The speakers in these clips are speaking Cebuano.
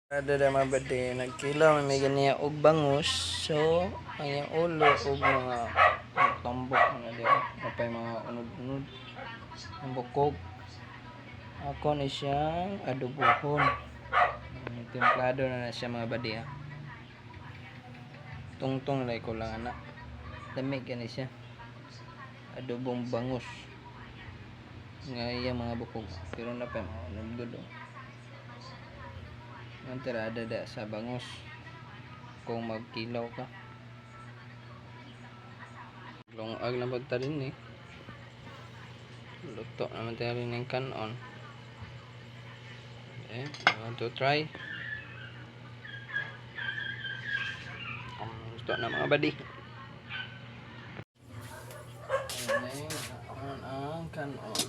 Ada da mga bade, nagkilaw may ganiya og bangus. So, ang iyang ulo og mga tambok mga diha. Napay mga unod-unod. Ang bukog. Ako ni siyang adobohon. Templado na na siya, mga bade, ha. Tungtong na ko lang ana. Dami gani siya. Adobong bangus. Nga iyang mga bukog. Pero napay mga unod-unod, oh. Ang tirada da sa bangus kung magkilaw ka. Lungag na pagta din eh. Luto naman tayo rin ng kanon. Okay, I want to try. Luto na, mga buddy. Ayan, ang kanon.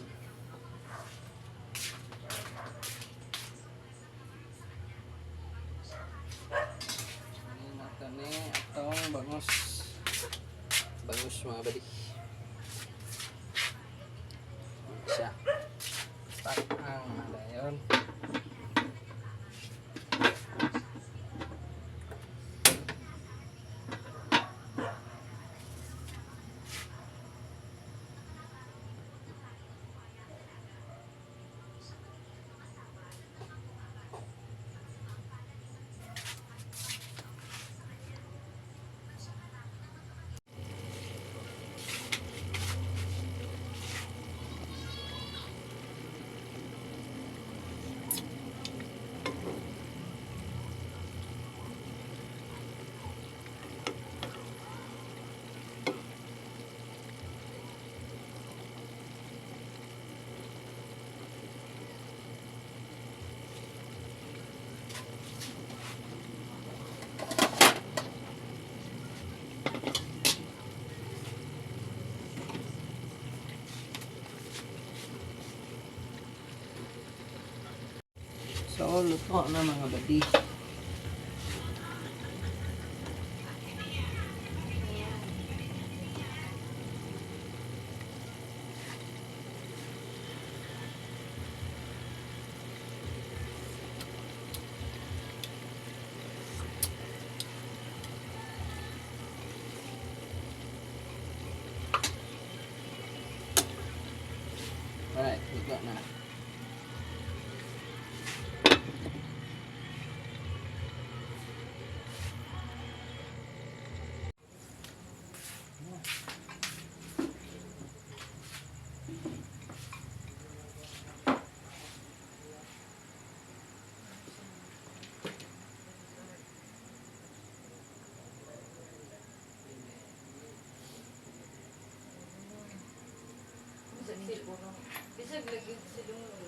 Ayan natin eh, atong bangus. Bangus, mga buddy. Siya. Pakang dayon. So, luto na, mga buddy. Alright, luto na. Bisag lagi silong.